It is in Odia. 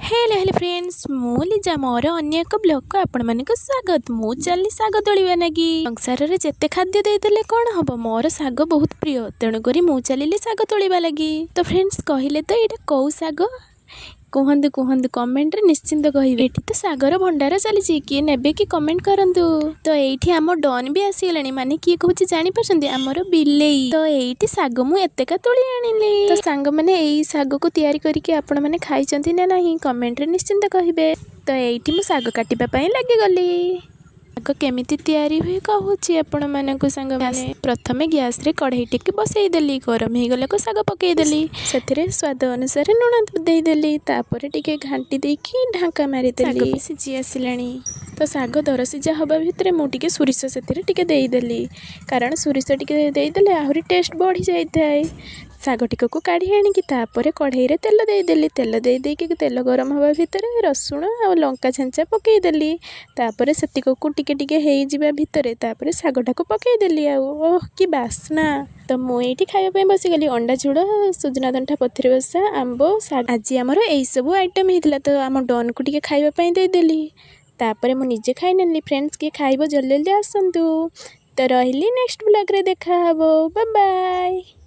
ହେଲୋ ହେଲୋ ଫ୍ରେଣ୍ଡସ୍, ମୁଁ ଲିଜା। ମୋର ଅନ୍ୟ ଏକ ବ୍ଲଗ୍କୁ ଆପଣମାନଙ୍କୁ ସ୍ୱାଗତ। ମୁଁ ଚାଲିଲି ଶାଗ ତୋଳିବା ଲାଗି। ସଂସାରରେ ଯେତେ ଖାଦ୍ୟ ଦେଇଦେଲେ କ'ଣ ହବ, ମୋର ଶାଗ ବହୁତ ପ୍ରିୟ। ତେଣୁକରି ମୁଁ ଚାଲିଲି ଶାଗ ତୋଳିବା ଲାଗି। ତ ଫ୍ରେଣ୍ଡସ୍, କହିଲେ ତ ଏଇଟା କେଉଁ ଶାଗ? କୁହନ୍ତୁ କୁହନ୍ତୁ, କମେଣ୍ଟରେ ନିଶ୍ଚିନ୍ତ କହିବେ। ଏଠି ତ ଶାଗର ଭଣ୍ଡାର ଚାଲିଛି, କିଏ ନେବେ କି କମେଣ୍ଟ କରନ୍ତୁ। ତ ଏଇଠି ଆମ ଡନ୍ ବି ଆସିଗଲାଣି, ମାନେ କିଏ କହୁଛି ଜାଣିପାରୁଛନ୍ତି? ଆମର ବିଲେଇ। ତ ଏଇଠି ଶାଗ ମୁଁ ଏତେକା ତୋଳି ଆଣିଲି। ତ ସାଙ୍ଗମାନେ, ଏଇ ଶାଗକୁ ତିଆରି କରିକି ଆପଣମାନେ ଖାଇଛନ୍ତି ନା ନାହିଁ, କମେଣ୍ଟରେ ନିଶ୍ଚିନ୍ତ କହିବେ। ତ ଏଇଠି ମୁଁ ଶାଗ କାଟିବା ପାଇଁ ଲାଗିଗଲି। ଶାଗ କେମିତି ତିଆରି ହୁଏ କହୁଛି ଆପଣମାନଙ୍କୁ ସାଙ୍ଗମାନେ। ପ୍ରଥମେ ଗ୍ୟାସରେ କଢ଼େଇଟିକୁ ବସେଇଦେଲି। ଗରମ ହେଇଗଲାକୁ ଶାଗ ପକେଇଦେଲି। ସେଥିରେ ସ୍ୱାଦ ଅନୁସାରେ ଲୁଣ ଦେଇଦେଲି। ତାପରେ ଟିକେ ଘାଣ୍ଟି ଦେଇକି ଢାଙ୍କା ମାରିଦେଲି। ଶାଗ ବି ସିଝି ଆସିଲାଣି। ତ ଶାଗ ଦର ସିଝା ହେବା ଭିତରେ ମୁଁ ଟିକେ ସୋରିଷ ସେଥିରେ ଟିକେ ଦେଇଦେଲି, କାରଣ ସୋରିଷ ଟିକେ ଦେଇଦେଲେ ଆହୁରି ଟେଷ୍ଟ ବଢ଼ି ଯାଇଥାଏ। ଶାଗ ଟିକକୁ କାଢ଼ି ଆଣିକି ତାପରେ କଢ଼େଇରେ ତେଲ ଦେଇଦେଲି। ତେଲ ଦେଇ ଦେଇକି ତେଲ ଗରମ ହେବା ଭିତରେ ରସୁଣ ଆଉ ଲଙ୍କା ଛେଞ୍ଚା ପକେଇଦେଲି। ତାପରେ ସେତିକକୁ ଟିକେ ଟିକେ ହେଇଯିବା ଭିତରେ ତାପରେ ଶାଗଟାକୁ ପକେଇଦେଲି। ଆଉ ଓଃ, କି ବାସ୍ନା! ତ ମୁଁ ଏଇଠି ଖାଇବା ପାଇଁ ବସିଗଲି। ଅଣ୍ଡା ଝୋଳ, ସୁଜନା ଦଣ୍ଟା ପଥୁରି ବସା, ଆମ୍ବ, ଶାଗ, ଆଜି ଆମର ଏଇସବୁ ଆଇଟମ୍ ହେଇଥିଲା। ତ ଆମ ଡନ୍କୁ ଟିକେ ଖାଇବା ପାଇଁ ଦେଇଦେଲି, ତାପରେ ମୁଁ ନିଜେ ଖାଇନେଲି। ଫ୍ରେଣ୍ଡସ୍, କିଏ ଖାଇବ ଜଲ୍ଦି ଜଲ୍ଦି ଆସନ୍ତୁ। ତ ରହିଲି, ନେକ୍ସଟ ବ୍ଲଗ୍ରେ ଦେଖାହେବ। ବାଏ।